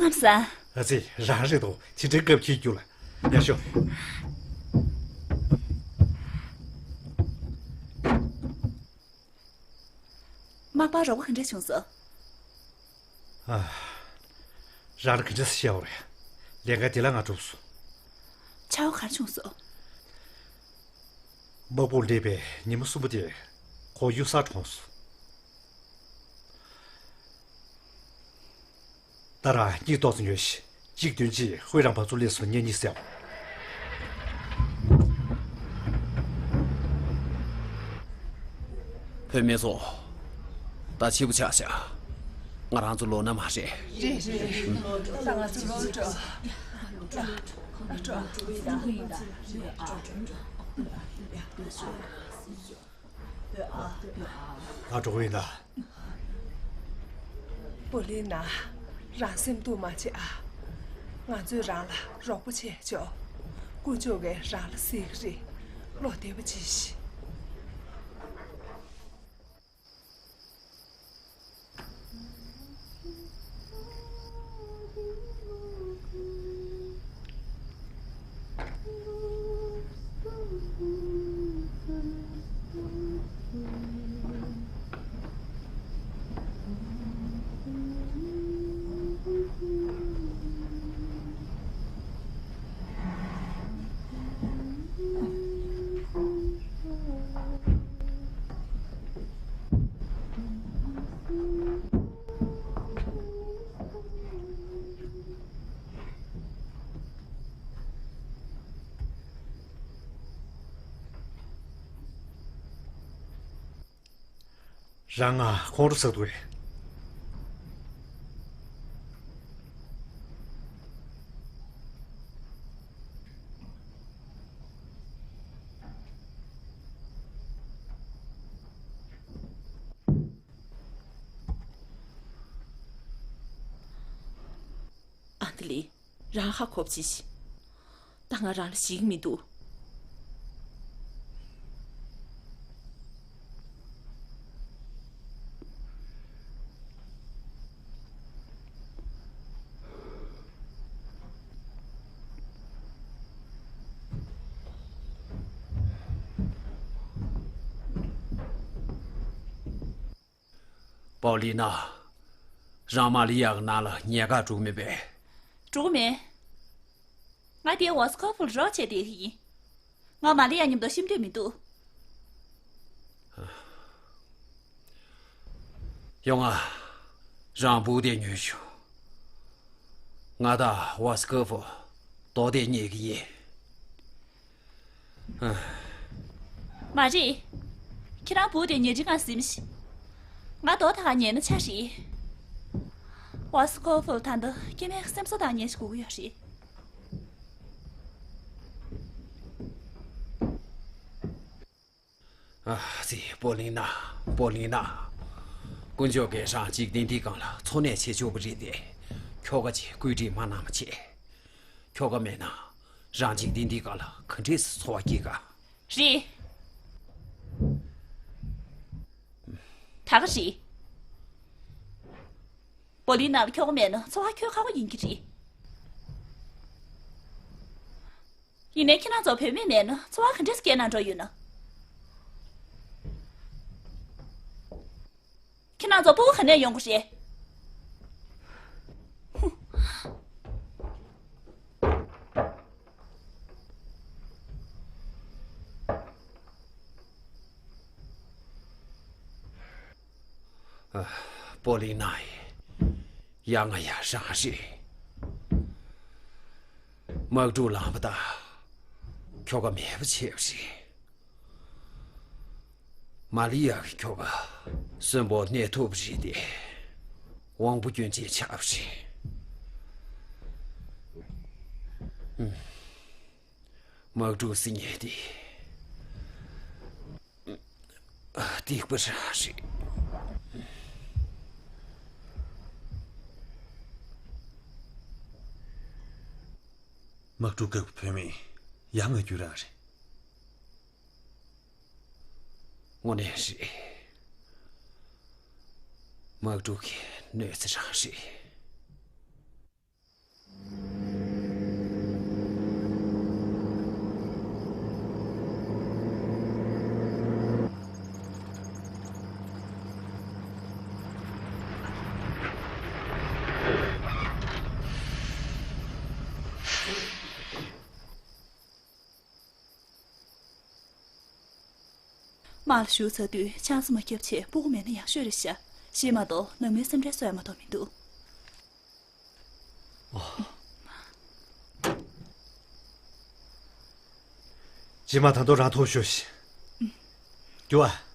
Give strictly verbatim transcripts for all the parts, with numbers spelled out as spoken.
ལམ་སང་། ཨ་ཙི། རང་རེད་དོ། དེ་འདྲའི་སྐབས་ཁྱེད་རྒྱུགས་ལ། ཡར་ཤོག་མག་པ་རོགས་པ་ག་འདྲ་བྱུང་སོང་། ཨ། རང་ལ་ག་འདྲ་བཤད་འོ་རེད། ལས་ཀ་འདི་ལ་ང་གྲུབ་སོང་། ཆར་པ་ག་རེ་བྱུང་སོང་། དམག་དཔུང་སླེབས་པའི་ཉིན་མོ་གསུམ་པ་དེར་ཁོ་གཡུལ་སར་གྲོངས་སོང་། ད་རང་སྙིང་ཏོག་ཙམ་ཉོན་ཞིག་གཅིག་བདུན་གཅིག་ཧུའེ་རང་བ་ཚོ་སླེབས་སོང་། གཉེན་ཉེ་ཟེར། བུད་མེད་ཚོ། ད་འཕྱི་པོ་ཆགས་ཤག་ང་རང་ཚོ་ལོག་ན་མ་རེད། རེད་རེད། ད་ང་ཚོ་ལོག་འགྲོ། ང་འགྲོ་གི་ཡིན་ད། པོ་ལི་ན། རང་སེམས་སྡུག་མ་བྱེད་ཨ། ང་ཚོས་རང་ལ་རོགས་པ་བྱས་ཆོག་དཀོན་མཆོག་གིས་རང་ལ་གཟིགས་ཀྱི་རེད། བློ་བདེ་པོ་བྱེད་ཤིག་རང་ང་ཁོང་ཁྲོ་ཟ་འདུག་གས། ཨན་ཏི་ལི། རང་ཧ་གོ་བྱེད་ཤིག་ད་ང་རང་ལ་ཞིག་མི་འདུག་པའོ་ལི་ན། རང་མ་ལི་ཡ་གི་ནང་ལ་ཉེན་ཁ་འགྲོ་གི་མེད་པས། འགྲོ་གི་མེད། ང་དེ་ཝ་སི་ཀོ་ཕུ་ལ་རོགས་བྱས་བསྡད་ཀྱི་ཡིན། ང་མ་ལི་ཡ་མཉམ་དུ་ཤི་འདོད་མི་འདུག་ཡོང་ང་། རང་བུ་དེ་ཉོས་ཤོག་ང་དང་ཝ་སི་ཀོ་ཕུ་རྡོ་དེ་རྙེད་ཀྱི་ཡིན། མ་རེད། ཁྱེད་རང་བུ་དེ་ཉོས་དུས་ང་གཟིམས་ཤིག་ང་རྡོ་དེ་ག་ཉོས་ན་ཆ་རེད། ཝ་སི་ཀོ་ཕུ་ལ་ད་ལྟ་སྐྱེ་དམན་སེམས་གསོ་བཏང་མཁན་ཞིག་དགོས་ཀྱི་ཡོད་རེད། ཨ་ཙི། པོ་ལིན་ན། པོ་ལིན་ན། དཀོན་མཆོག་གིས་རང་འཇིག་རྟེན་འདིའི་སྒང་ལ་འཚོ་གནས་བྱེད་ཆོག་པ་རེད་དེ། ཁྱོ་ག་ཅིག་བཀོད་སྒྲིག་མ་གནང་བ་བྱས། ཁྱོ་ག་མེད་ན་རང་འཇིག་རྟེན་འདིའི་སྒང་ལ་ག་འདྲས་སེ་འཚོ་བ་སྐྱེལ་ག་རེད། ད་ག་རེད། པོ་ལིན་ན་ལ་ཁྱོ་ག་མེད་ན་འཚོ་བ་འཁྱོལ་ཁག་པོ་ཡིན་གྱི་རེད། ཡིན་ནའི་ཁྱེད་རང་ཚོ་བུད་མེད་མེད་ན་འཚོ་བ་ག་འདྲས་སྐྱེལ་གནང་འགྲོ་ཡོད་ན། ཁྱེད་རང་ཚོ་སྤུ་གུ་ག་ནས་ཡོང་གི་རེད། ཨ། པོ་ལིན་ན་ཡ། ཡ་ང་ཡ་རང་རེད། དམག་འཁྲུག་ལངས་པ་དང་། ཁྱོ་ག་མེད་པ་བྱས་པ་རེད། མ་ལི་ཡ་གི་ཁྱོ་ག་གསོན་པོ་གནས་ཐུབ་པ་རེད་དེ། དབང་པོ་སྐྱོན་ཅན་ཆགས་པ་རེད། ཨུམ། དམག་འཁྲུག་ཟེར་མཁན་དེ། སྡིག་པ་རང་རེད། དམག་འཁྲུག་སྐབས་ཀྱི་བུད་མེད་ཡ་ང་རྒྱུད་རང་རེད། དངོས་གནས་རེད། དམག་འཁྲུག་གི་གནོད་འཚེ་རང་རེད། ཨ་ལ་ཞུ་ཚར་དུས་ཆང་ས་མ་བརྒྱབ་བྱས་སྤུ་གུ་མེད་ན་ཡག་ཤོས་རེད་ཤག། གཞན་མ་གཏོགས་ནང་མིའི་སེམས་ཁྲལ་བཟོ་ཡ་མ་གཏོགས་མི་འདུག། རྗེས་མ་ད་དུང་རང་ཐོག་ཤོད་ཤིག། རྒྱུགས་ཨ།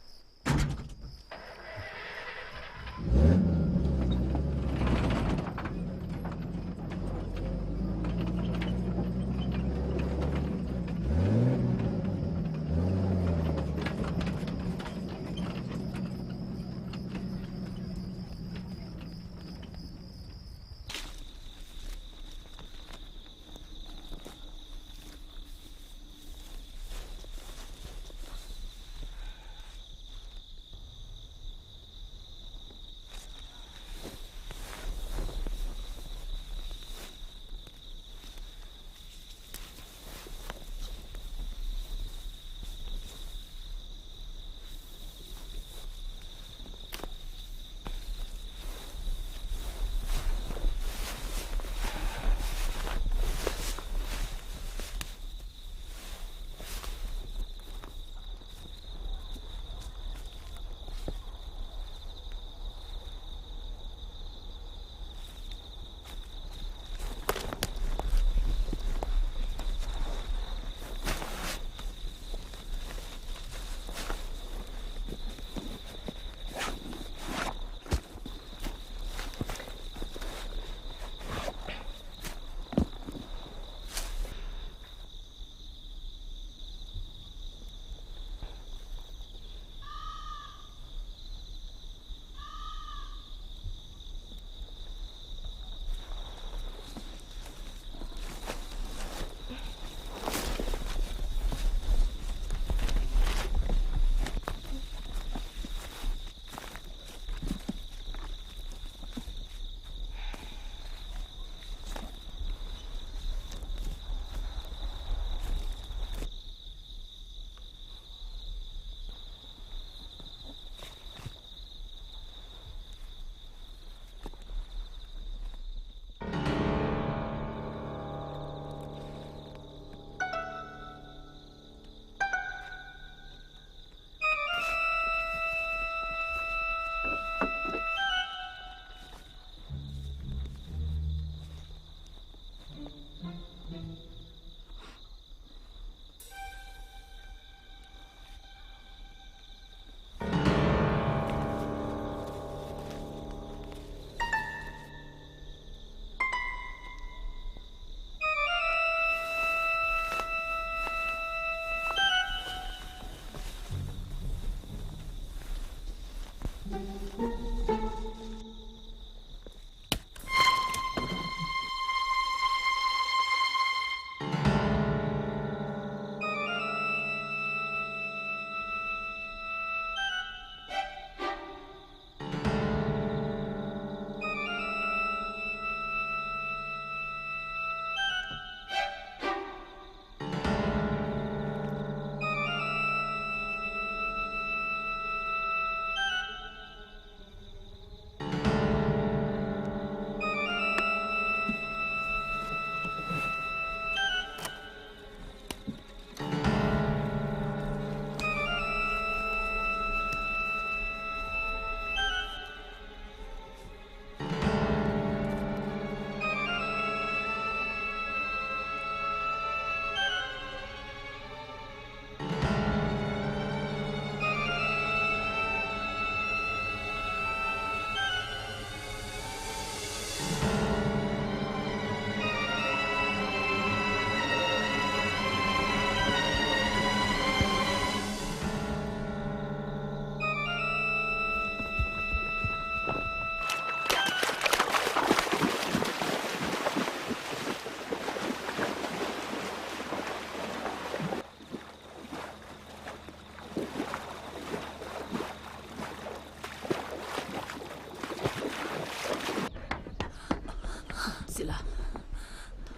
སི་ལ།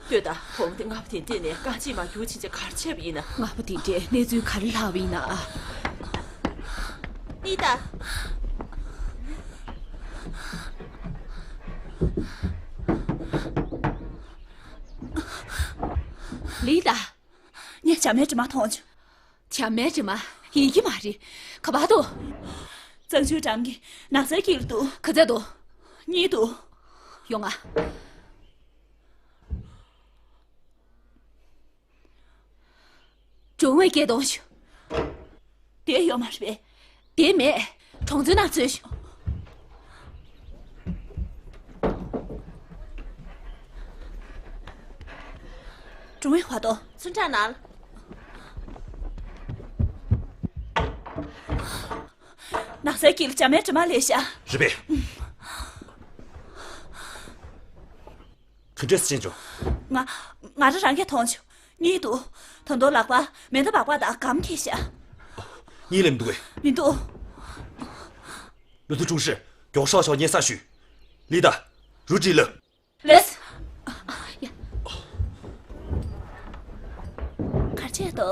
ལྟོས་དང་། བུ་མོ་དེ་ལྔ་པོ་དེ་འདྲས་ནས་རྐང་རྗེས་མར་རྒྱུག་ཕྱིན་ཆད་ག་རེ་བྱས་པ་ཡིན་ན། ལྔ་པོ་དེ་འདྲས་གནས་ཚུལ་ག་རེ་ལྷག་པ་ཡིན་ན་ཨ། ལི་ཏ། ལི་ཏ། ངས་བྱམས་མའི་དྲི་མ་མཐོང་བྱུང་། བྱམས་མའི་དྲི་མ། ཡིན་གྱི་མ་རེད། ག་པར་འདུག་གཙང་ཆུའི་འགྲམ་གྱི་ནགས་ཚལ་དཀྱིལ་དུ། ག་ཚོད་འདུག་གཉིས་འདུག་ཡོང་ང་། སྒྲུང་བའི་སྐད་གཏོང་ཞུ། དེ་ཡོད་མ་རེད་པས། དེ་མེད། གྲོང་ཚོའི་ནང་འཚོལ་ཞུ། སྒྲུང་བའི་བར་དོ། ཚུན་ཁྲག་ནང་། ནགས་ཚལ་དཀྱིལ་འཇར་མན་གྲིབ་མ་ལས་ཤ། རེད་པས། ག་འདྲས་ཕྱིན་བྱུང་། ང་ང་རང་རང་གིས་མཐོང་བྱུང་། གཉིད་འདུག་ད་དུང་ལག་པ་མེ་མདའ་སྦག་སྦག་དང་སྒམ་འཁྱེར་ཤག་གཉིད་ལེན་འདུག་གས། མི་འདུག་ལུ་ཐུ་ཀྲུང་ཧྲི། མགྱོགས་ཤོག་ཤོག་སྙན་སེང་ཞུས། ལི་ཏ། རུ་ཀྲི་ལ། ལེས། ཡ། གར་ཆེད་དོ།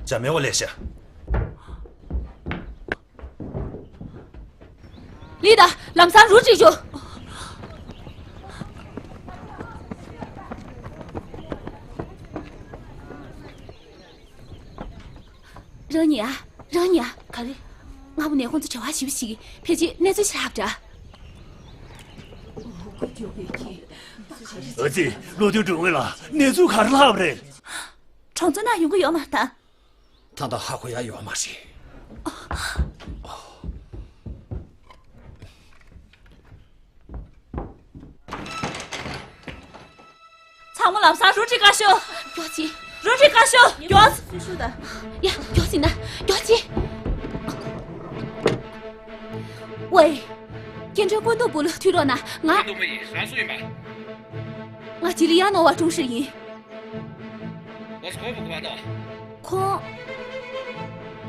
འཇར་མན་བ་ལས་ཤ། ལི་ཏ། ལམ་སང་རུ་ཀྲི་ཞུ། རང་ཉིད་ཨ། རང་ཉིད་ཨ། ག་རེ། སྔ་མོ་ནས་ཁོང་ཚོ་བྲེལ་བ་ཞེ་པོ་ཞིག་གིས་ཕལ་ཆེར་གནས་ཚུལ་ཞིག་ལྷག་འདྲ། ཨ་ཙི། བློ་མཐུན་དྲུང་བའི་ལགས། གནས་ཚུལ་ག་རེ་ལྷག་པ་རེད། གྲོང་ཚོ་ནང་ཡོང་གི་ཡོད་མ་རེད་ད། ད་ལྟ་ཧ་གོ་ཡ་ཡོད་མ་རེད། ཚང་མ་ལམ་སང་རུ་ཀྲི་བཀའ་ཤོག་མགྱོགས་ཅིག་རུ་ཀྲི་བཀའ་ཤོག་མགྱོགས། ཡ། མགྱོགས་ཅིག་ན། མགྱོགས་ཅིག་ཝེ། སྐྱེ་འགྲོའི་བཀོད་འདོམས་པུའུ་ལ་ཐུག་རོགས་གནང་། ང་། བཀོད་འདོམས་པུའུ་ཡིན། རང་སུ་ཡིན་པ། ང་ཇི་ལི་ཡ་ནོ་བ་ཀྲུང་ཧྲི་ཡིན། མོ་སི་ཁོ་བུ་གོ་བ་དོ། ཁོང་།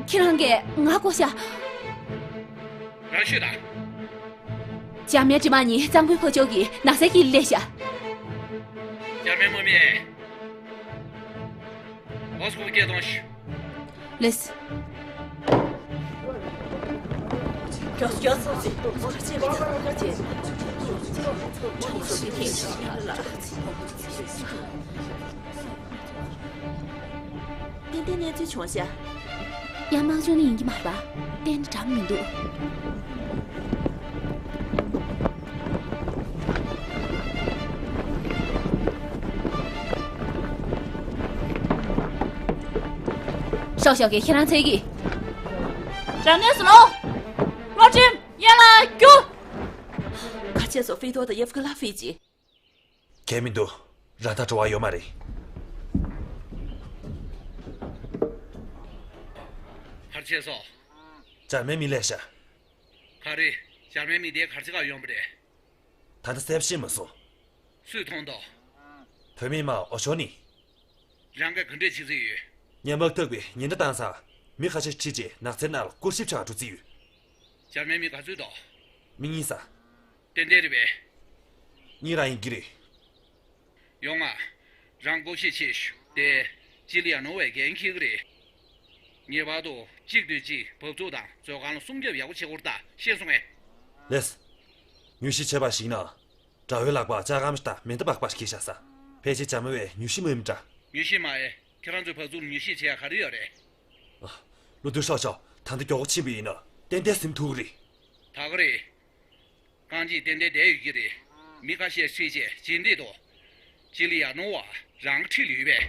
ཁྱེད་རང་གིས་ང་བསྐོ་ཤག་རང་ཤོད་དང་། འཇར་མན་གྲིབ་མ་གཉིས་གཙང་པོའི་ཕར་ཕྱོགས་ཀྱི་ནགས་ཚལ་དཀྱིལ་སླེབས་ཤག་འཇར་མན་དམག་མི། མོ་སི་ཁོ་བུ་སྐད་གཏོང་ཞུ། ལེས། ཏན་ཏན་གནས་ཚུལ་བྱུང་ཤག་ཡ། དམག་སྦྱོང་ནི་ཡིན་གྱི་མ་རེད་པ། གཏན་ནས་འགྲིག་མི་འདུག་ཤོག་ཤོག་གི་ཁྱེད་རང་འཚོལ་གི། རང་གནས་སུ་ལོག་བློ་ཁྲིམས། ཡན་ལག་རྒྱུགས། ག་ཆེ་སོ་ཧྥི་ཏོ་དང་ཡེབ་ཀི་ལ་ཧྥི་ཅི། གལ་མི་འདུག་རང་ད་བྲོ་བ་ཡོད་མ་རེད། ག་རེ་བྱས་སོང་། འཇར་མན་མི་སླེབས་ཤག་ག་རེ། འཇར་མན་མི་དེ་ག་རེ་བྱེད་ག་ཡོང་བ་རེད། ད་ལྟ་གསལ་པོ་ཤེས་མ་སོང་། སུས་མཐོང་དོ། བོད་མི་མ་འོ་ཞོ་ནི། རང་ག་ག་འདྲས་བྱེད་རྩིས་ཡོད། ངས་དམག་འཐབ་པའི་ཉེན་བརྡ་བཏང་ཚར། མི་ཁ་ཤས་ཁྲིད་རྗེས་ནགས་ཚལ་ནང་ལ་སྐོར་ཞིབ་བྱ་འགྲོ་རྩིས་ཡོད། འཇར་མན་མི་ག་ཚོད་དོ། མི་གཉིས་ས། ཏན་ཏན་རེད་པས། གཉིས་རང་ཡིན་གྱི་རེད། ཡོང་ང་། རང་སྒོ་ཕྱེ་ཆེ་ཞུ་དེ། ཅི་ལི་ཡ་ནོ་བས་འགན་འཁྱེར་གི་རེད། ངེས་པར་དུ་གཅིག་དུས་གཅིག་བབ་ཚུགས་དང་མཛོད་ཁང་ལ་སྲུང་སྐྱོབ་ཡག་པོ་བྱེད་དགོས་རེད་ད། ཤེས་སོང་ངས། ལེས། མྱུལ་ཞིབ་བྱས་པར་གཞིགས་ན། དགྲ་བོའི་ལག་པར་ལྕགས་སྒམ་ཞིག་དང་མེ་མདའ་སྦག་སྦག་ཞིག་འཁྱེར་བཞག་ས། ཕལ་ཆེར་འཇར་མ་བས་མྱུལ་ཞིབ་མ་ཡིན་པ་འདྲ། མྱུལ་ཞིབ་མ་ཡིན། ཁྱེད་རང་ཚོས་བབ་ཚུགས་ལ་མྱུལ་ཞིབ་བྱེད་ཡ་ག་རེ་ཡོད་རེད། ཨ། བློ་མཐུན་ཤོག་ཤོག་ད་ལྟ་མགྱོགས་པོ་ཕྱིན་པ་ཡིན་ན་ཏན་ཏན་ཟིན་ཐུབ་ཀྱི་རེད། ད་ག་རེད། རྐང་རྗེས་ཏན་ཏན་བསྡད་ཡོད་ཀྱི་རེད། མི་ཁ་ཤས་ཁྲིད་རྗེས་རྗེས་འདེད་དུ། ཅི་ལི་ཡ་ནོ་བ་རང་ཁྲིད་ལ་ཡོད་པས།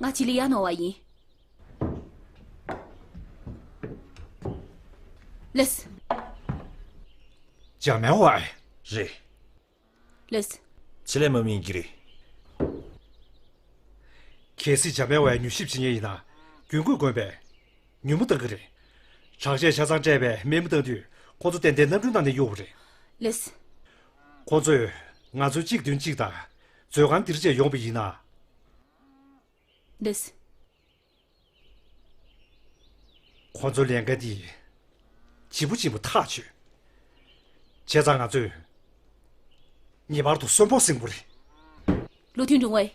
ང་ཅི་ལི་ཡ་ནོ་བ་ཡིན། ལེས། འཇར་མན་བ་ཨེ། རེད། ལེས། ཆེད་ལས་དམག་མི་ཡིན་གྱི་རེད། གལ་སྲིད་འཇར་མན་བས་མྱུལ་ཞིབ་བྱེད་མཁན་ཡིན་ན། རྒྱུན་བཀོལ་དགོས་པས། ཉུན་མོ་བཏང་གི་རེད། དྲག་ཆས་ཆ་ཚང་སྤྲད་པའི་དམག་མི་བཏང་དུས་ཁོང་ཚོ་ཏན་ཏན་གནམ་གྲུའི་ནང་ནས་གཡུག་པ་རེད། ལེས། ཁོང་ཚོས་ང་ཚོའི་གཅིག་མདུན་གཅིག་དང་མཛོད་ཁང་འདིར་བཅས་ཡོང་པ་ཡིན་ན། ལེས། ཁོང་ཚོའི་ལས་འགན་འདི་ལྗིད་པོ་ཆེན་པོ་ཐག་ཆོད། བྱས་ཙང་ང་ཚོས་ངེས་པར་དུ་གསོན་པོ་ཟིན་དགོས་རེད། བློ་མཐུན་དྲུང་བས།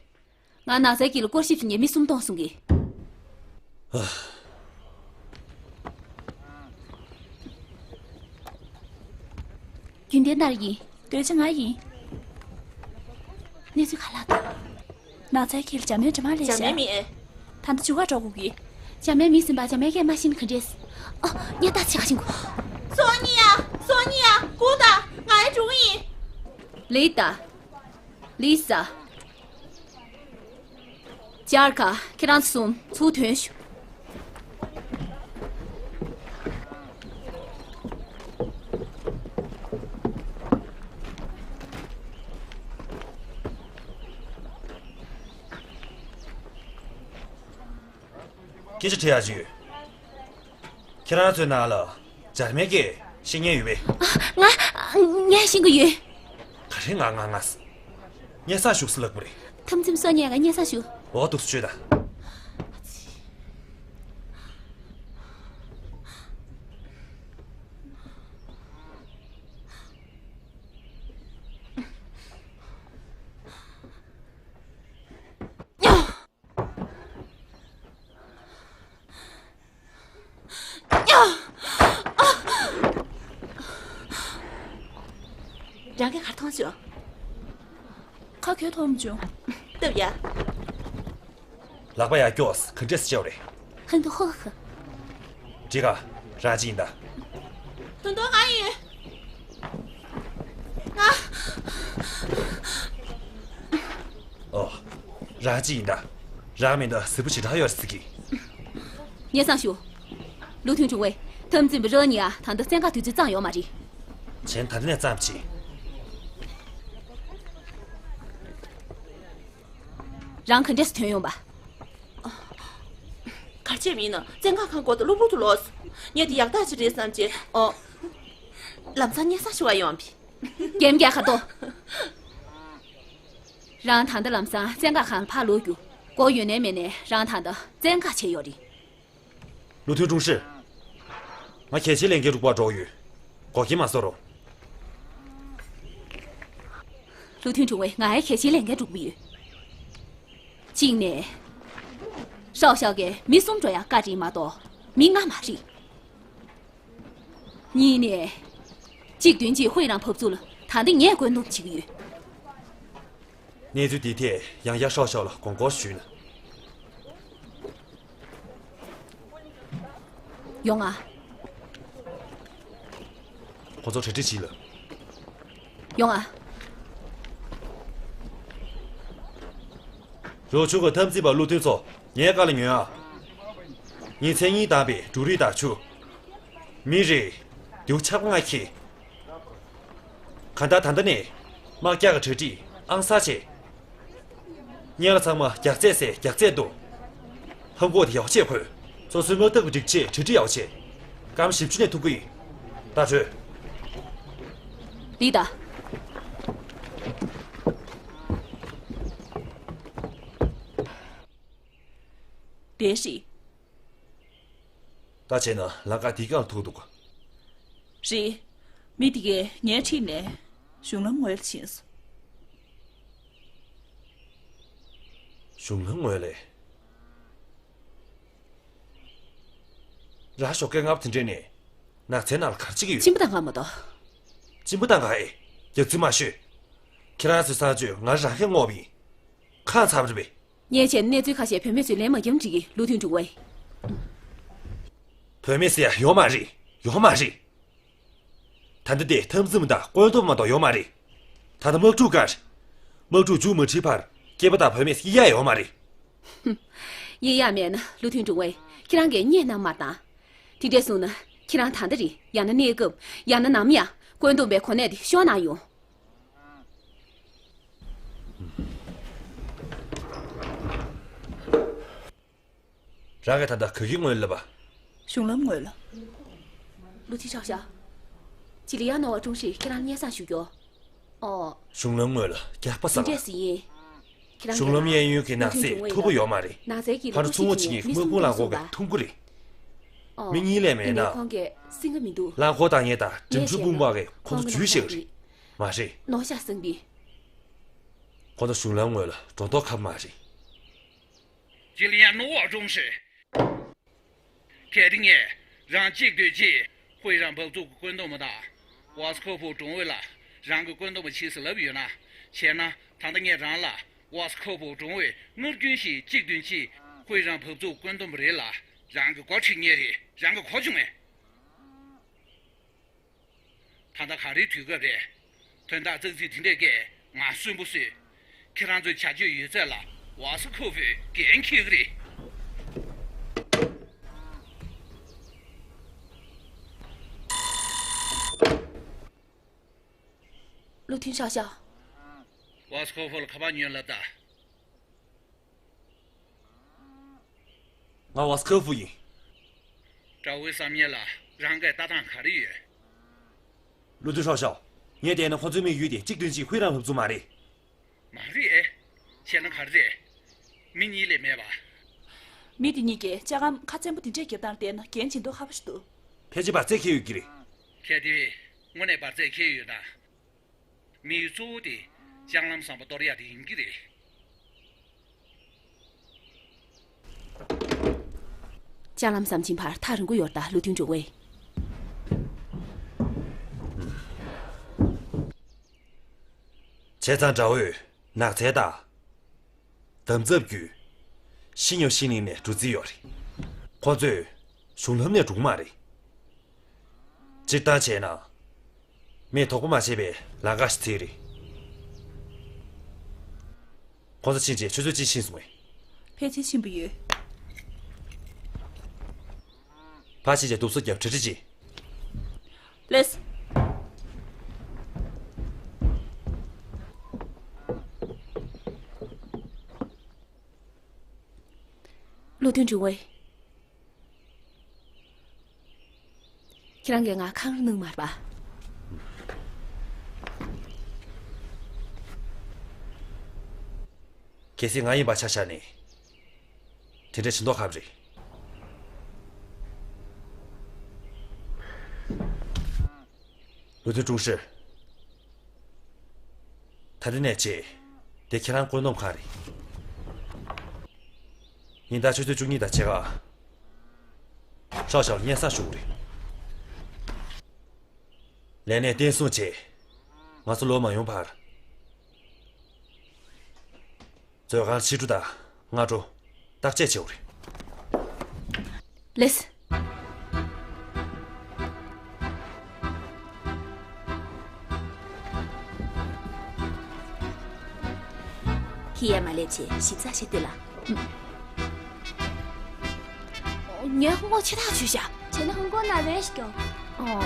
ང་ནགས་ཚལ་དཀྱིལ་ལ་སྐོར་ཞིབ་བྱེད་མཁན་མི་གསུམ་གཏོང་གསུང་གི། རྒྱུན་ལྡན་ནར་ཡིན། འདོད་ཆ་ང་ཡིན། གནས་ ཅི་ག་ལ་དང་། ནགས་ཚལ་གྱི་འཇར་མན་འདྲ་མ་ལས་འཇར་མན་ཤག་མི་ཨེ། ད་ལྟ་བྱུ་ག་འགྲོ་དགོས་ཀྱི། འཇར་མན་མི་ཟིན་པ་འཇར་མན་སྐད་མ་ཤེས་ན་ག་འདྲས། ཨ། ཉལ་ཐ་ཆེ་ག་ཤིང་གོ། སོ་ཉི་ཡ། སོ་ཉི་ཡ། སྒུག་ད། ང་ཡི་འགྲོ་གི་ཡིན། ལི་ཏ། ལི་ས། ཅར་ཁ། ཁྱེད་རང་གསུམ་ཚུར་ཐོན་ཤོག་སྐད་ཆ་དྲི་ཡག་ཅིག་ཡོད། ཁྱེད་རང་ཚོའི་ནང་ལ་འཇར་མན་སྐད་ཤེས་མཁན་ཡོད་པས། ང་ངས་ཤེས་ཀྱི་ཡོད། ག་རེ་ང་ང་ང་ཟེར། སྙན་སེང་ཞུ་ཟེར་ལབ་པ་རེད། ཐམ་ཚིམ་སོ་ཉི་ཡ་ག་སྙན་སེང་ཞུ། འོ་འདུག་སེ་བྱོས་དང་། རང་གིས་ག་རེ་མཐོང་བྱུང་། ཁ་གོས་མཐོང་བྱུང་། སྟབས་ཡག་ལག་པ་ཡར་ཀྱོག་ག་འདྲས་སེ་བྱས་པ་རེད། ཧན་ཏུ་ཧོ་ཧ། འགྲིག་ག་རང་གཅིག་ཡིན་ད། དོན་དག་ང་ཡིན། ང་། ཨོ། རང་གཅིག་ཡིན་ད། རང་མིན་ད་གཟིགས་པོ་ཞེ་དྲག་ཡོད་རེད་ཟེར་གི། སྙན་སེང་ཞུ། ལུའུ་ཐུན་ཀྲུང་ཝེ། ཐམ་ཚིམ་པ་རོ་ཉི་ཡ་ད་ལྟ་བཙན་བཀག་དུས་ཚོད་ཙང་ཡོད་མ་རེད། བྱས་ན་ད་ལྟ་ནས་ཙམ་བྱེད། རང་ག་འདྲས་སེ་ཐོན་ཡོང་པ། གར་ཆེ་མིན་ན་བཙན་བཀག་ཁང་སྐོར་དུ་གློ་བུར་དུ་ལོག་ངས་དེ་ཡག་ཐག་ཅིག་རེད་བསམ་བྱས། ཨོ། ལམ་སང་སྙན་སེང་ཞུ་བ་ཡོང་བི། རྒན་རྒྱལ་ཁ་ཏོ། རང་ད་ལྟ་ལམ་སང་བཙན་བཀག་ཁང་ལ་ཕར་ལོག་རྒྱུ། སྒོ་ཡོད་ནའི་མེད་ནའི་རང་ད་ལྟ་བཙན་བཀག་བྱས་ཡོད་རེད། ལུའུ་ཐུན་ཀྲུང་ཧྲི། ང་གལ་ཆེའི་ལས་འགན་རུ་འགོ་འགྲོ་གི་ཡོད། འགོག་རྐྱེན་མ་བཟོ་རོགས། ལུའུ་ཐུན་ཀྲུང་ཝེ། ང་ཡང་གལ་ཆེའི་ལས་འགན་སྒྲུབ་ཀྱི་ཡོད། གཅིག་ནས། ཧྲའོ་ཞའོ་གིས་མི་གསུམ་འགྲོ་ཡག་བཀའ་དྲིན་མ་གཏོགས་མི་ལྔ་མ་རེད། གཉིས་ནས། གཅིག་བདུན་གཅིག་ཧུའེ་རང་བབས་ཚུགས་ལ་ད་ལྟ་ངས་བཀོད་འདོམས་བྱེད་ཀྱི་ཡོད། གནས་ཚུལ་འདིའི་ཐད་ཡང་བསྐྱར་ཧྲའོ་ཞའོ་ལ་དགོངས་སྐོར་ཞུས་ན། ཡོང་ང་། ཁོ་ཚོ་གྲ་སྒྲིག་བྱེད་ལ། ཡོང་ང་། རོགས་ཆུང་གི་ཐབས་འཛིན་པ་ལུའུ་ཐུན་ཚོ་ངའི་བཀའ་ལ་ཉོན་ཨ། ཉིན་མཚན་གཉིས་བཏང་པའི་འབྲུ་རིགས་དང་ཆུ། མི་རེར་རྡེའུ་ཆ་ལྔ་ཁྱེར། གང་ལྟར་ད་ལྟ་ནས་དམག་རྒྱག་གི་གྲ་སྒྲིག་ཨང་གསར་བྱས། སྔོན་ལ་ཚང་མ་རྒྱག་རྩེད་ཟེར་རྒྱག་རྩེད་འདུག་ཧམ་གོག་དེ་ཡག་ཆེ་ཁོས། སོ་སོའི་དམག་འཐབ་ཀྱི་སྒྲིག་ཆས་གྲ་སྒྲིག་ཡག་ཆེ། སྐར་མ་བཞི་བཅུ་ནས་ཐུག་གི་ཡིན། ད་བྲོས། ལི་ད། བསྡད་ཤིག་ད་བྱས་ན་ལམ་ཁ་དེའི་སྒང་ལ་ཐུག་འདུག་རེད། མི་དེ་གས་ངའི་འཁྲིས་ནས་གཞུང་ལམ་ངོས་ལ་ཕྱིན་སོང་། གཞུང་ལམ་ངོས་ལས། རང་ཞོགས་ཀས་སྔ་པོ་དེ་འདྲས་ནས་ནགས་ཚལ་ནང་ལ་ག་རེ་བྱེད་ཀྱི་ཡོད། གཅིན་པ་བཏང་ག་མ་གཏོགས། གཅིན་པ་བཏང་ག་ཨེ། རྒྱག་རྩིས་མ་ཤོད། ཁྱེད་རང་ཚོའི་གསང་སྤྱོད་ང་རང་གིས་བསྔོགས་པ་ཡིན། ཁ་ཚ་པོ་རེད་པས། ངས་བྱས་ན་གནས་ཚུལ་ཁ་ཤས་བུད་མེད་ཚོས་ལན་མ་བརྒྱབ་འགྲིག་གི། ལུའུ་ཐུན་ཀྲུང་ཝེ། བུད་མེད་ཟེར་ཡ་ཡོད་མ་རེད། ཡོད་མ་རེད། ད་ལྟ་དེ་འཐབ་འཛིང་པ་དང་བཀོད་འདོམས་མ་གཏོགས་ཡོད་མ་རེད། ད་ལྟ་དམག་འཁྲུག་སྒང་རེད། དམག་འཁྲུག་མཇུག་མ་སྒྲིལ་བར་སྐྱེས་པ་དང་བུད་མེད་དབྱེ་ཡག་ཡོད་མ་རེད། དབྱེ་ཡག་མེད་ན་ལུའུ་ཐུན་ཀྲུང་ཝེ། ཁྱེད་རང་གིས་བརྙས་གནང་མ་བཏང་། དེ་འདྲས་སོང་ན་ཁྱེད་རང་ད་ལྟ་རེད། ཡང་ན་གནས་སྐབས། ཡང་ན་ནམ་ཡང་བཀོད་འདོམས་པའི་གོ་གནས་དེ་ཤོར་གནང་ཡོང་། རང་གིས་ད་ལྟ་ག་གི་ངོས་ལབ་པ། གཞུང་ལམ་ངོས་ལ། ལུ་ཐི་ཧྲའོ་ཞའོ། ཅི་ལི་ཡ་ནོ་བ་ཀྲུང་ཧྲི་ཁྱེད་རང་སྙན་སེང་ཞུ་རྒྱུ། ཨོ། གཞུང་ལམ་ངོས་ལ་རྒྱགས་པ་ཟ་ལ། ཅི་འདྲས་སེ་ཡིན། ཁྱེད་རང་གཞུང་ལམ་གཡས་གཡོན་གྱི་ནགས་ཚལ་མཐུག་པོ་ཡོད་མ་རེད། ནགས་ཚལ་གྱི་ཕར་ཚུར་ངོ་བྱེད་མཁན་དམག་དཔུང་རླངས་འཁོར་གྱིས་འཐུང་གི་རེད། ཨོ། མི་གཉིས་ལས་མེད་ན། ཡིན་ནའི་ཁོང་གིས་སྲིང་གི་མི་འདུག་རླངས་འཁོར་དང་ངེད་དང་འགྲིམ་འགྲུལ་དཔུང་དམག་གིས་ཁོང་ཚོ་འཇུས་བཞག་གི་རེད། མ་རེད། ནོ་ཤ་སྲིང་བི། ཁོང་ཚོ་གཞུང་ལམ་ངོས་ལ་འགྲོ་མདོག་ཁ་པོ་མ་རེད། ཅི་ལི་ཡ་ནོ་བ་ཀྲུང་ཧྲི། གལ་ཏེ་ངས་རང་གཅིག་སྡོད་ཅིག་ཧུའེ་རང་འབབ་ཚུགས་ཀྱི་བཀོད་འདོམས་པ་དང་། ཝ་སི་ཁོ་ཕུའུ་ཀྲུང་ཝེ་ལ་རང་གི་བཀོད་འདོམས་པ་བྱེད་ཟེར་ལབ་ཡོད་ན། བྱས་ན་ད་ལྟ་ངས་རང་ལ་ཝ་སི་ཁོ་ཕུ་འགྲོ་བའི་སྔར་རྒྱུན་བཞིན་གཅིག་བདུན་གཅིག་ཧུའེ་རང་བབས་ཚུགས་བཀོད་འདོམས་རེད་ལ། རང་གི་མགོ་ཁྲིད་མཁན་རེད། རང་གི་གོ་བྱུང་ངས། ད་ལྟ་ག་རེའི་དུས་སྐབས་རེད། དོན་དག་ཙག་ཙིག་དེ་འདྲས་ཀས་ང་གསོན་པོ་བཟོས། ཁྱེད་རང་ཚོའི་བྱ་སྤྱོད་ཡོད་ཚད་ལ་ཝ་སི་ཁོ་ཕུས་འགན་འཁྱེར་གི་རེད། བློ་མཐུན་ཤག་ཤག་ཝ་སི་ཁོ་ཕུ་ལ་ཁ་པར་ཉོན་ལབ་ད། ང་ཝ་སི་ཁོ་ཕུ་ཡིན། དགྲ་བོའི་བསམ་ཡས་ལ་རང་གིས་ལྟ་སྟངས་ག་རེ་ཡོད། བློ་མཐུན་ཤག་ཤག་ངས་བལྟས་ན་ཁོ་ཚོའི་དམིགས་ཡུལ་དེ་གཅིག་བདུན་གཅིག་ཧུའེ་རང་བབས་ཚུགས་མ་རེད། མ་རེད་ཨེ། བྱས་ན་ག་རེ་རེད། མི་གཉིས་ལས་མེད་པ། མི་དེ་གཉིས་ཀྱིས་ལྕགས་སྒམ་ཁ་བཙན་པོ་དེ་འདྲས་རྒྱབ་སྟངས་བལྟས་ན་འགན་ཆེ་མདོག་ཁ་པོ་ཞིག་འདུག་ཕལ་ཆེར་འབར་རྫས་འཁྱེར་ཡོད་ཀྱི་རེད། གལ་ཏེ་དངོས་གནས་འབར་རྫས་འཁྱེར་ཡོད་ན། དམིགས་ཡུལ་གཙོ་བོ་དེ་ལྕགས་ལམ་ཟམ་པ་གཏོར་ཡག་དེ་ཡིན་གྱི་རེད། ལྕགས་ལམ་ཟམ་བྱིན་པར་ཐག་རིང་པོ་ཡོད་ད། བློ་མཐུན་ཀྲུང་ཝེ། བྱས་ཙང་དགྲ་བོས་ནགས་ཚལ་དང་། འདམ་རྫབ་བརྒྱུད། ཤི་ཉོ་ཤི་ནིང་ནས་འགྲོ་རྩིས་ཡོད་རེད། ཁོ་ཚོས་གཞུང་ལམ་ནས་འགྲོ་གི་མ་རེད། སྤྱིར་བཏང་བྱས་ན། མིས་དོགས་པ་མ་བྱས་པའི་ལམ་ཁ་ཞིག་བརྩིས་རེད། ཁོང་ཚོ་ཕྱིན་རྗེས་ཁྱོད་ཚོས་ཅི་ཤེས་སོང་ངས། ཕལ་ཆེར་ཤེས་པ་ཡོད། ཕར་ཕྱིན་རྗེས་རྡོབ་སོ་རྒྱབ་གྲ་སྒྲིག་བྱེད། ལགས། བློ་མཐུན་ཀྲུང་ཝེ། ཁྱེད་རང་གིས་ང་ཁག་གནང་མ་རེད་པ། གལ་སྲིད་ང་ཡིན་པ་ཆ་བཞག་ནས། དེ་འདྲ་བྱེད་མདོག་ཁ་པོ་རེད། བློ་མཐུན་ཀྲུང་ཧྲི། ད་ལྟ་ནས་བྱས། དེ་ཁྱེད་རང་བཀོད་འདོམས་ཁང་རེད། ཉིན་ལྟར་ཆུ་ཚོད་བཅུ་གཉིས་དང་ཕྱེད་ཀ་ཤག་ཤག་ལ་སྙན་སེང་ཞུ་གི་རེད། ལས་གནས་བརྟན་སྲུང་བྱས། ང་ཚོ་ལོག་མ་ཡོང་བར། མཛོད་ཁང་ཕྱི་དྲོ་དང་སྔ་དྲོ་བརྟག་དཔྱད་བྱེད་དགོས་རེད། ལགས། ཁྱེད་ཡར་མར་སླེབས་བྱས་ཞིབ་ཚགས་བྱེད་སྡོད་ལ། ངས་ཧོང་ཀོང་ཕྱི་ཐག་ཆོད་ཤག་བྱས་ན་ཧོང་ཀོང་ནང་རེ་ཞིག་ཀྱང་། ཨོ།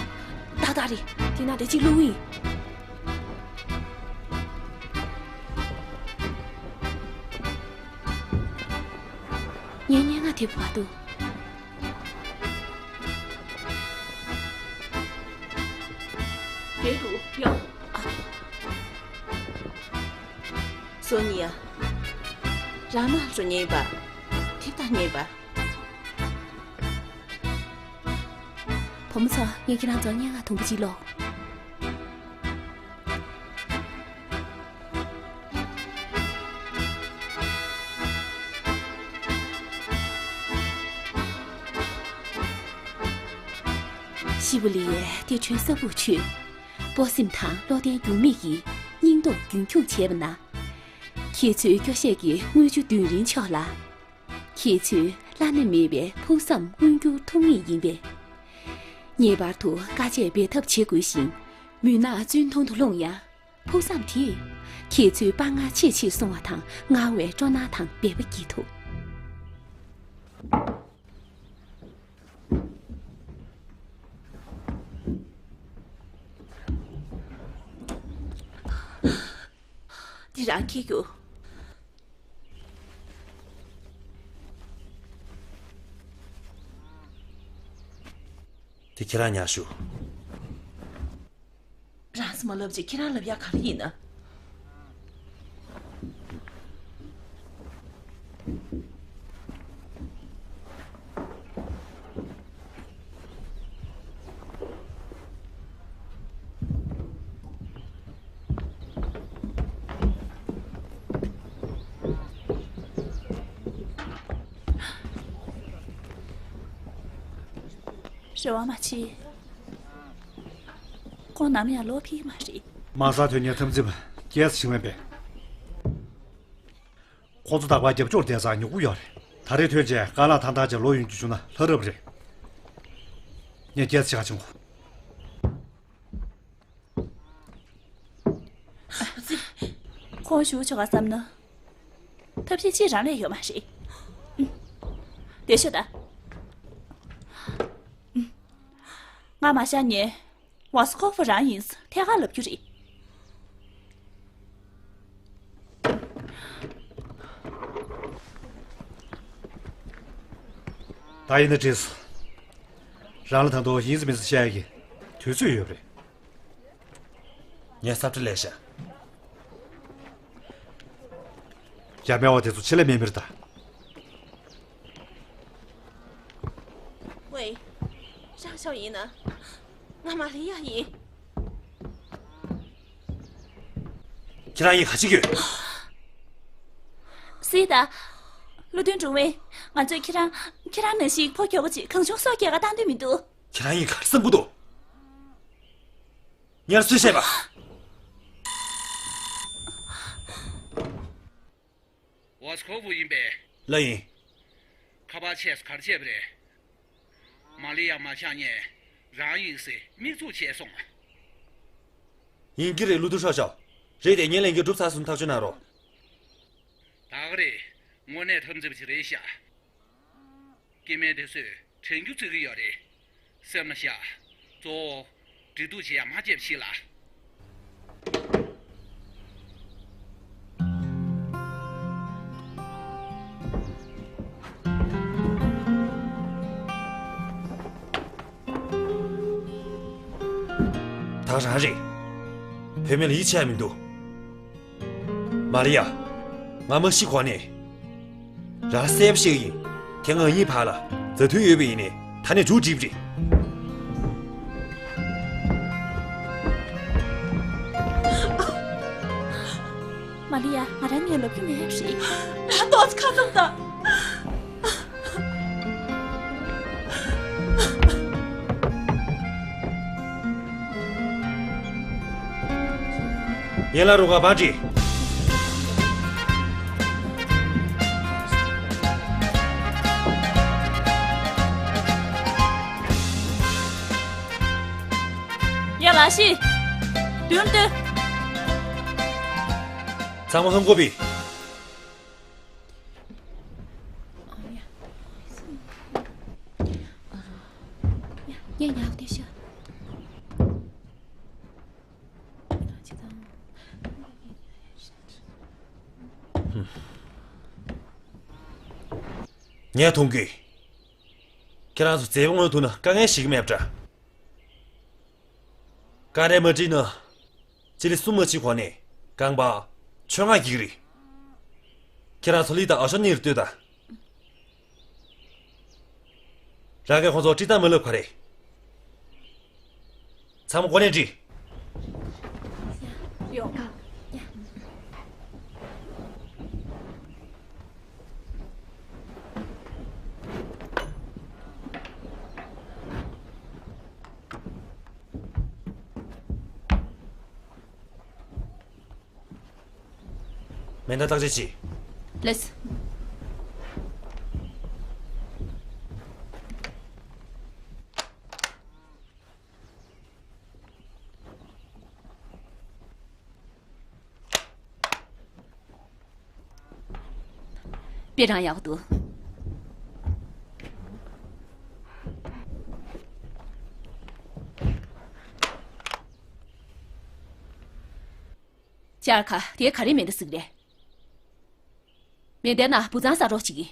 ཏག་ཏག་རེད། དེ་ན་དེ་གཅིག་བླུགས་ཡིན། ངས་སྙན་ངག་དེབ་མ་འདུག་དེ་འདུག་ཡ། སོ་ནི་ཡ། རང་མ་ལ་འགྲོ་ཉེན་ཡིན་པ། དེབ་བཏང་ཉེན་ཡིན་པ། བུ་མོ་ཚོ། ངས་ཁྱེད་རང་ཚོར་སྙན་ངག་དུམ་བུ་གཅིག་ཀློག་ཤི་བོ་ལི་ཡའི་ཏི་ཁྲོན་ས་ཕུག་ཆོས། སྤོབས་སེམས་དང་བློ་བརྟན་འགྱུར་མེད་ཀྱིས་སྙིང་སྟོབས་རྒྱུན་འཁྱོངས་བྱས་པ་ན། ཁྱེད་ཚོའི་སྐྱོ་ཤས་ཀྱི་རྔུལ་ཆུ་རྡུལ་རིང་ཆོག་ལ། ཁྱེད་ཚོས་བླ་ན་མེད་པའི་ཕུགས་བསམ་མངོན་འགྱུར་ཐུབ་ངེས་ཡིན་པས། ངེས་པར་དུ་དཀའ་སྤྱད་འབད་འཐབ་བྱེད་དགོས་ཤིང་། མུན་ནག་བཙོན་དོང་དུ་ལྷུང་ཡང་། ཕུགས་བསམ་དེས་ཁྱེད་ཚོའི་དཔའ་ངར་ཆེས་ཆེར་སོང་བ་དང་། ངར་བའི་སྤྲོ་སྣང་དང་འབད་པ་སྐྱེད་ཐུབ། འདི་རང་འཁྱེར་རྒྱུ། དེ་ཁྱེད་རང་ཉར་ཞུ། རང་སེམས་མ་ལབ་ཅིག་ཁྱེད་རང་ལབ་ཡག་ག་རེ་ཡིན་ན། རེ་བ་མ་བྱེད། ཁོང་ནམ་ཡང་ལོག་ཕེབས་ཀྱི་མ་རེད། མ་རྩ་དོན་གཉེར་འཐབ་འཛིང་ རྒྱལ་སྲིད་ཞིང་བན་པས། ཁོང་ཚོ་ད་བར་རྒྱབ་སྐྱོར་བསྡད་ཙང་ཉོ་གུ་ཡོད་རེད། ད་རེས་ཐོན་རྗེས་དཀའ་ལས་ཐང་ཐང་བྱས་ལོ་ཡོང་རྒྱུ་བྱུང་ན་ལྷ་རབ་རེད། ངས་རྒྱལ་སྲིད་ཆེ་ཁ་བྱུང་གོ། ཁོང་ཞུ་ཆོག་ག་བསམ་ན། ཐབས་ཤེས་ཅི་རང་ལས་ཡོད་མ་རེད། ཨུམ། དེ་ཤོད་ད། ཨུམ། ང་མ་ཤ་ཉེ། ཝ་སི་ཁོ་ཧྥུ་རང་ཡིན་ཐད་ཀར་ལབ་རྒྱུ་རེད། ད་ཡིན་ན་འགྲིག་སོང་། རང་ལ་ད་དུང་ཡིན་ཟི་མིན་ཟི་བཤད་ཡ་གི་དུས་ཚོད་ཡོད་རེད། ངས་ས་ཁྲ་ལས་ཤག་ཡ་མེད་པ་དེ་ཚོ་ཆེད་ལས་མེད་མི་རེད་ད། ཝེ། ཧྲང་ཞའོ་ཡིན་ན། ང་མ་ལི་ཡ་ཡིན། ཁྱེད་རང་ཡིན་ག་ཅི་ཡོད། སྲིད་ད། བློ་མཐུན་ཀྲུང་ཝེ། ང་ཚོས་ཁྱེད་རང་། ཁྱེད་རང་ནང་བཞིན་ཕོ་ཁྱོ་ག་ཅིག་གང་བྱུང་སོགས་སྐྱེལ་ག་བཏང་འདོད་མི་འདུག་ཁྱེད་རང་ཡིན་ག་རེ་བསམ་གི་འདུག་ངས་སུས་བཤད་པ། ཝ་སི་ཁོ་ཧྥུ་ཡིན་པས། ལགས་ཡིན། ཁ་པར་ཆས་སུ་ག་རེ་བྱས་པ་རེད། མ་ལི་ཡ་མ་ཤ་ཉེ་རང་ཡིན་ཟེར་དམིགས་འཛུགས་བྱས་སོང་ང་། ཡིན་གྱི་རེད། བློ་མཐུན་ཧྲང་ཞའོ། རེད་དེ། ངས་ལས་འགན་གྲུབ་ཚར་སོང་། ཐག་གཅོད་གནང་རོགས། ད་ག་རེད། དངོས་གནས་འཐབ་འཛིང་པ་ཅིག་རེད་ཤག་སྐྱེ་དམན་དེ་ཚོས་དྲན་རྒྱུ་བརྩི་གི་ཡོད་རེད། སེམས་ལ་བཞག་གཙོ་བོ། འབྲེལ་གཏུག་བྱེད་ཡ་མ་བརྗེད་པ་ཞིག་ལ། ད་རང་རེད། བུད་མེད་ལ་ཡིད་ཆེས་ཡ་མི་འདུག་མ་རེད་ཡ། ང་མ་ཤི་གོང་ནས། རང་གསལ་པོ་བཤད་ཀྱི་ཡིན། དེ་སྔ་ངེད་གཉིས་བར་ལ་མཛའ་མཐུན་ཡོད་པ་ཡིན་ནའི་ད་ནས་མཇུག་སྒྲིལ་བ་རེད། མ་ལི་ཡ། ང་རང་ངས་ལབ་རྒྱུ་མེད་པ་རེད། རང་ཏོག་ཙམ་ཁ་བཙུམ་དང་། ཡན་ལག་རུ་ཁག་བང་སྒྲིག་ཡ་ལ་ཤི། མདུན་དུ། ཚང་མ་ཧང་གོ་བི། ངས་མཐོང་གི། ཁྱེད་རང་ཚོ་མཛད་པ་མངོན་ཐུབ་ན་དཀའ་ངལ་ཞིག་མེད་པ་འདྲ། ཀ་རེ་མ་བྲིས་ན། སྤྱི་ལེ་གསུམ་མ་ཕྱིན་གོང་ནས་རྐང་པ་ཆུ་ནང་འགྱིག་རེད། ཁྱེད་རང་ཚོ་ལི་དང་ཨ་ཤོ་གཉིས་ལ་ལྟོས་དང་། རང་གིས་ཁོང་ཚོར་བྲིས་སྟངས་མ་བསླབ་ག་རེད། ཚང་མ་འགོ་ནས་བྲིས། ཡོང་མེ་མདའ་བརྟག་དཔྱད་བྱེད། ལགས། དཔེ་རང་ཡག་པོ་འདུག་ཅར་ཁ། དེ་ག་རེ་མེ་མདའ་ཟིག་རེད། མེ་མདའི་ནང་བུ་ཚང་ཟ་རོགས་བྱེད་ཀྱི།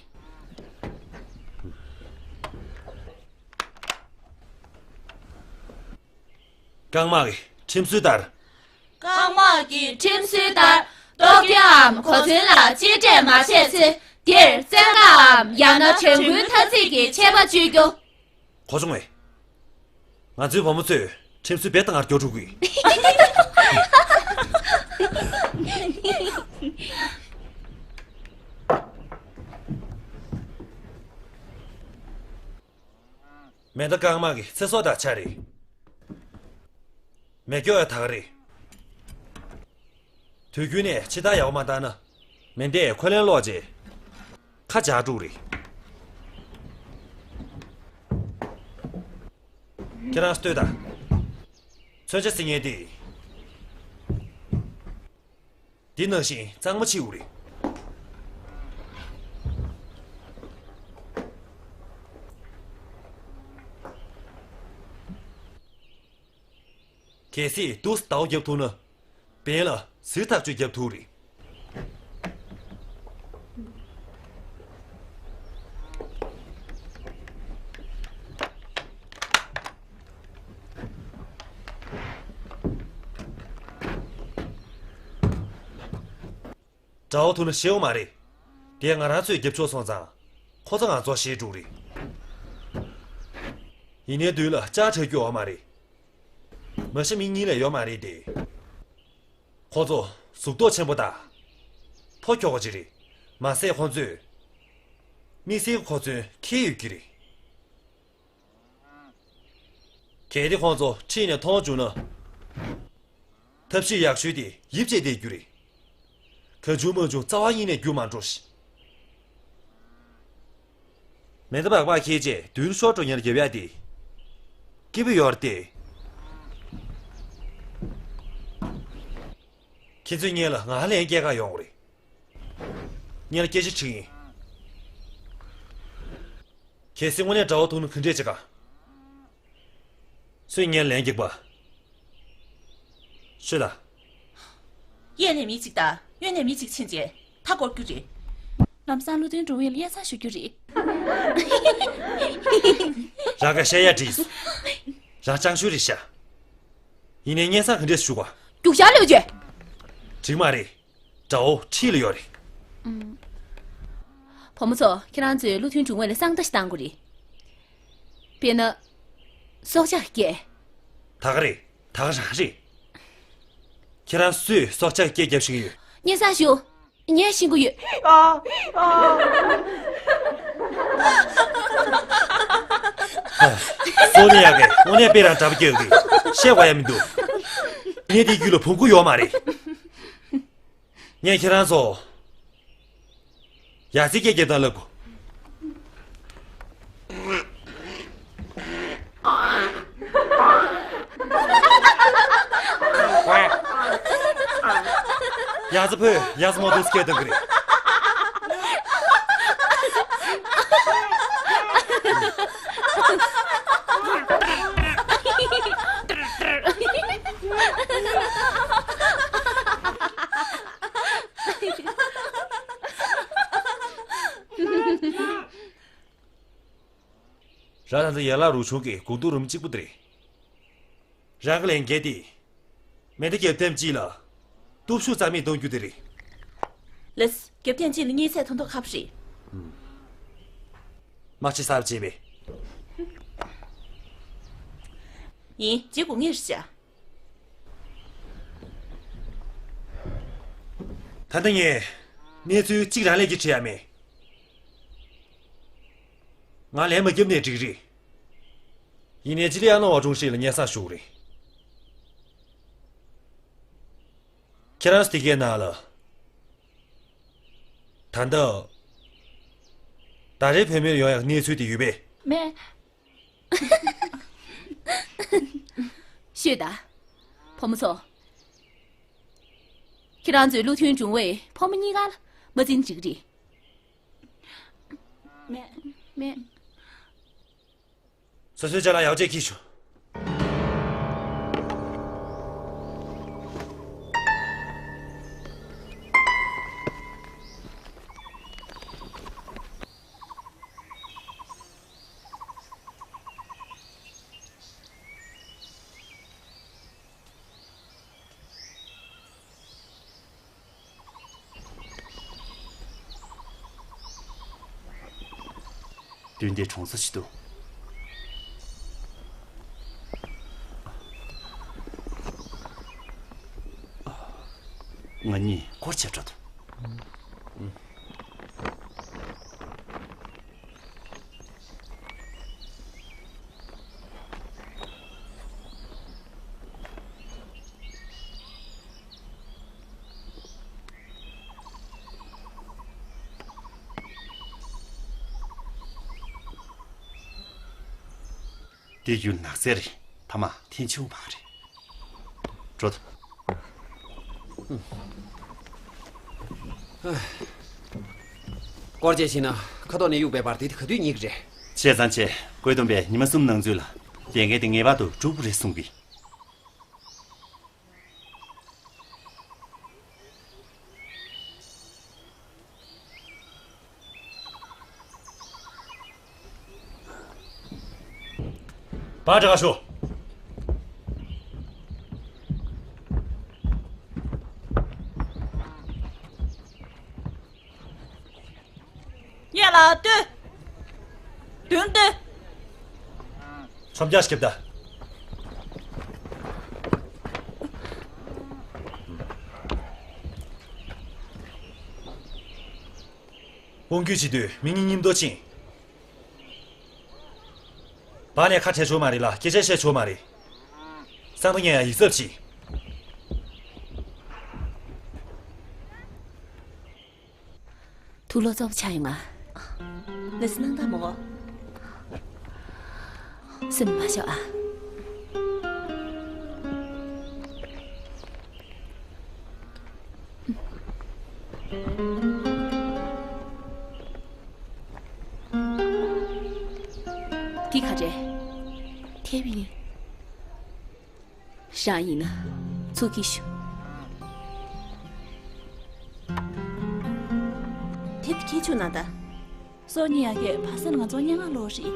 རྐང་དམག་གི་ཁྲིམས་སྲོལ་ལྟར། རྐང་དམག་གི་ཁྲིམས་སྲོལ་ལྟར། གཏོར་སྐྱོན་འམ་གོ་མཚོན་ལ་གཅེས་སྤྲས་མ་བྱས་ཚེ། འདིར་བཙན་བཀའ་འམ་ཡང་ན་དྲན་སྐུལ་ཐ་ཚིག་གི་ཆད་པ་གཅོད་རྒྱུ། གོ་སོང་ངས། ང་ཚོའི་བུ་མོ་ཚོས་ཁྲིམས་སྲོལ་རྦད་དེ་སྔར་སྐྱོར་འགྲོ་གི་ཡིན། མེ་མདའ་རྐང་དམག་གི་ཚེ་སྲོག་དང་ཆ་རེད། མེ་སྒྱོགས་ཡང་ད་ག་རེད། དུས་རྒྱུན་ནས་ཕྱི་ཐག་ཡག་པོ་མ་བཏང་ན། མེ་མདས་འཁོན་ལན་སློག་རྗེས་ཁ་འཇག་འགྲོ་གི་རེད། ཁྱེད་རང་ལྟོས་དང་། མཚོན་ཆ་བསྲེག་མཁན་དེ། འདི་ནང་བཞིན་གཙང་མ་ཕྱིའུ་རེད། གལ་སྲིད་འདུག་སེ་ཟླ་བ་བརྒྱབ་ཐུབ་ན། བན་ལ་ཟིལ་ཐག་གཅོད་བརྒྱབ་ཐུབ་རེད། དགྲ་བོ་ཐུག་ན་ཤེས་བ་མ་རེད། དེ་ང་རང་ཚོས་རྒྱབ་ཕྱོགས་སོང་ཙང་། ཁོ་ཚོ་ང་ཚོ་ཤེས་འགྲོ་རེད། ཡིན་ནའི་མདུན་ལ་ལྕགས་དྲག་རྒྱུ་ཡོད་མ་རེད། མ་གཞི་མི་གཉིས་ལས་ཡོད་མ་རེད་དེ། ཁོ་ཚོ་གཟུགས་མདོག་ཆེན་པོ་དང་། ཕོ་ཁྱོ་ག་ཅིག་རེད། མ་ཟད་ཁོ་ཚོས་དམིགས་བསལ་ཁོ་ཚོའི་ཁྱེར་ཡོད་ཀྱི་རེད། གལ་ཏེ་ཁོང་ཚོ་ཁྲིད་ནས་མཐོང་བྱུང་ན། ཐབས་ཤེས་ཡག་ཤོས་དེ་ཡིབ་བྱས་བསྡད་རྒྱུ་རེད། གང་བྱུང་མང་བྱུང་རྩ་བ་ཉིད་ནས་རྒྱུག་མ་འགྲོ་ཞིག་མེ་མདའ་སྦག་སྦག་འཁྱེར་རྗེས་མདུན་ཤོར་འགྲོ་མཁན་རྒྱབ་ཡག་དེ། སྐྱིད་པོ་ཡོད་རེད་དེ། ཁྱེད་ཚོས་ངེད་ལ་ང་ལན་སྐྱེལ་ག་ཡོང་རེད། ངེད་ལ་སྐད་ཆ་དྲིས་ཡིན། གལ་སྲིད་དངོས་གནས་དགྲ་བོ་ཐུག་ན་ག་འདྲས་བྱེད་ག་སུས་ངའི་ལན་རྒྱག་པ། ཤོད་ད། གཡས་ནས་མི་གཅིག་དང་གཡོན་ནས་མི་གཅིག་ཕྱིན་རྗེས་མཐའ་བསྐོར་རྒྱུ་རེད། ལམ་སང་བློ་མཐུན་དྲུང་ཡིག་ལ་སྙན་སེང་ཞུ་རྒྱུ་རེད། རང་ག་བཤད་ཡ་བྲིས། རང་སྤྱང་ཤོས་རེད་ཤག་ཡིན་ནའི་སྙན་སེང་ག་འདྲས་ཞུ་ག་རྒྱུག་ཤར་ལོས་བྱོས། འགྲིག་མ་རེད། དགྲ་བོ་འཁྲིས་ལ་ཡོད་རེད། ཨུམ། བུ་མོ་ཚོ་ཁྱེད་རང་ཚོས་བློ་མཐུན་དྲུང་ཡིག་ལ་གསང་བརྡ་ཞིག་བཏང་དགོས་རེད། དཔེར་ན། སྲོག་ཆགས་སྐད། ད་ག་རེད། ད་ག་རང་རེད། ཁྱེད་རང་སུས་སྲོག་ཆགས་སྐད་རྒྱབ་ཤེས་ཀྱི་ཡོད། སྙན་སེང་ཞུ། ངས་ཤེས་ཀྱི་ཡོད། ཧ། སོ་ནི་ཡག་གི་དངོས་གནས་དཔེ་རང་འདྲ་པོ་སྐྱེ་ཡོད་གི། བཤད་དགོས་ཡ་མི་འདུག་ངས་དེའི་རྒྱུད་ལ་བོང་ཀུ་ཡོད་མ་རེད། ངས་ཁྱེད་རང་ཚོ། ཡ་ཙི་སྐད་རྒྱབ་སྟངས་ལབ་དགོས། ཡ་ཙི་ཕོས་ཡ་ཙི་མོ་འདུག་སེ་སྐད་གཏོང་གི་རེད། རང་ད་ལྟ་ཡན་ལག་རུ་ཆུང་གི་གོང་ཐུག་རུམ་གཅིག་པུ་དེ་རེད། རང་གི་ལས་འགན་དེ། མེ་མདའ་རྒྱབ་ཐེངས་གཅིག་ལ་སྟོབས་ཤུགས་རྩ་མེད་གཏོང་རྒྱུ་དེ་རེད། ལགས། རྒྱབ་ཐེངས་གཅིག་ལ་དངུལ་ཚད་ཐོན་ཐོག་ཁ་པོ་རེད། དམག་སྤྱི་གསར་པ་བྱས་པས། ཡིན། བྱེད་དགོས་ངེས་རེད་བྱ། ད་ལྟ་ངས་གནས་ཚུལ་གཅིག་རང་ལས་ཀྱིས་བྲིས་ཡ་མེད། ང་ལན་མ་བརྒྱབ་ནའི་འགྲིག་རེད། ཡིན་ནའི་ཅི་ལི་ཨ་ནོ་བ་ཀྲུང་ཧྲི་ལ་སྙན་སེང་ཞུ་གི་རེད། ཁྱེད་རང་ཚོ་དེ་གའི་ནང་ལ། ད་ལྟ། ད་རེས་བུད་མེད་ཡོང་ཡག་གནས་ཚུལ་དེ་ཡོད་པས། མེད། ཤོད་ད། བུ་མོ་ཚོ། ཁྱེད་རང་ཚོའི་བློ་མཐུན་དྲུང་པས་ཕོ་མོ་གཉིས་ཀ་ལ་མ་འཛིན་འགྲིག་རེད། མེད། མེད། སོ་སོའི་ཅ་ལག་ཡག་བྱས་འཁྱེར་ཤོག་དུས་འདིར་གྲོང་གསེབ་ཅིག་ཏུ། ང་གཉིས་སྐོར་བྱེད་འགྲོ་ཐུབ། འདི་རྒྱུ་ནགས་ཚལ་རེད། ཐ་མག་འཐེན་ཆོག་མ་རེད། འགྲོ་ད། སྐོར་ཅིག་ཕྱིན་ན་ཁ་དོག་ནས་གཡུག་པའི་བར་དེ་དེ་ག་དུས་རྙེད་ཀྱི་རེད། བྱས་ཙང་བྱས། བཀོད་འདོམས་པས་ཉི་མ་གསུམ་ནང་ཚུད་ལ་ལས་འགན་དེ་ངེས་པར་དུ་འགྲུབ་དགོས་རེད་གསུང་གི། པ་དྲག་ཤོག། ཡ་ལ་ལྟོས། མདུན་ལྟོས། མཚམས་རྒྱག་སྐྱབས་ད། དབང་སྒྱུར་བྱེད་དུས་མི་གཉིས་མཉམ་དུ་ཕྱིན། བར་ནས་ཁ་བྲལ་ཆོག་མ་རེད་ལ་སྐད་ཆ་བཤད་ཆོག་མ་རེད། སང་ཏོ་ཉན་ཡ་ཡིག་ཚབ་བྱེད། ཐུགས་ལོ་གཙོ་བོ་ཆགས་ཡོང་ང་། ལ་སི་སྣང་དག་མོ། སེམས་མ་ཤོག་ཨ། འདི་ག་རེད། ཐེབས་ཡིན། རང་ཡིན་ན་ཚུགས་ཀྱི་ཞུ། དེབ་ཁྱེར་ཆུ་ན་ད། སོ་ནི་ཡ་གིས་བར་སར་ང་ཚོ་སྙན་ངག་ཀློག་རེད།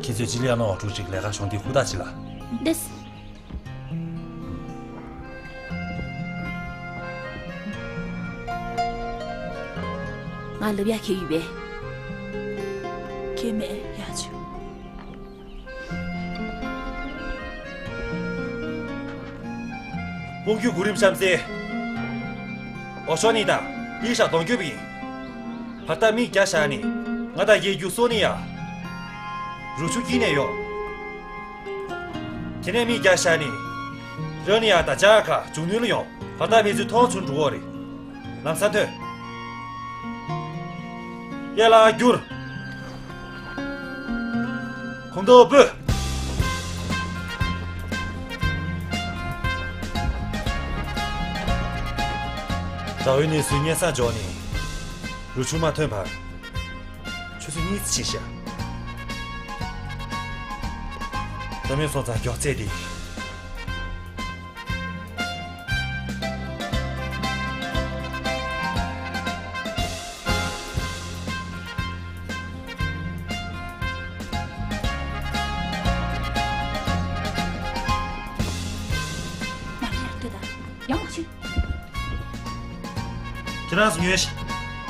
ཁྱེད་ཚོས་ཅི་ལི་ཡ་ནོ་འོག་ཕྲུག་ཅིག་ལས་ཀ་གཞུང་འདི་ཧུར་ཐག་བྱེད་ལ། འདེས། ང་ལབ་ཡག་གི་ཡོད་པས། ཁྱེད་མེད་ཡག་བྱུང་། དབང་སྒྱུར་གོ་རིམ་གཤམ་གསལ། འོ་ཤོ་ནི་དང་ལི་ཤ་གདོང་སྐྱོབ་ཡིན། བར་ཐག་མིག་རྒྱ་བཞག་ནི། ང་དང་རྒྱལ་རྒྱུ་སོ་ནི་ཡ། རུ་ཆུ་དཀྱིལ་ནས་ཡོང་། དེ་ནས་མིག་རྒྱ་བཞག་ནི། ར་ནི་ཡ་དང་ཇ་ཁ་འབྱུང་ནུས་ལ་ཡོང་། བར་ཐག་ཕན་ཚུན་མཐོང་བྱུང་འགྲོ་བ་རེད། ལམ་སང་ཐོན། གཡས་ལ་བསྒྱུར། གོང་དུ་སྤོས། ཟླ་བའི་གནས་ཚུལ་སྙན་སེང་འབྱོར་ནས་རུ་ཆུ་མ་ཐོན་བར། ཆུ་ཚོད་གཉིས་ཙམ་ཕྱིན་ཤག། ད་མེད་སོང་ཙང་མགྱོགས་ཚད་དེ། མ་ལྷན་ཡར་ལྟོས་དང་། ཡང་མ་ཆུ། ཁྱེད་རང་ཚོ་ཉོན་ཞིག།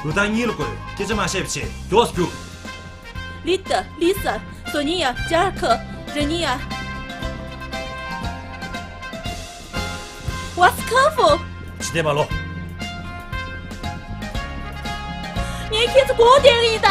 འུར་ཐག་གཉིས་ལ་བགོས། སྐད་ཆ་མ་བཤད་པ་བྱས། མགྱོགས་སུ་རྒྱུགས། ལི་ཏ། ལི་ས། སོ་ནི་ཡ། ཇ་ཁ། ར་ནི་ཡ། What's colorful? ཇི་ལྟས་མ་ལོ། ངས་ཁྱེད་ཚོ་གོ་བདེ་ཡིན་ད།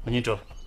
ང་གཉིས་འགྲོ།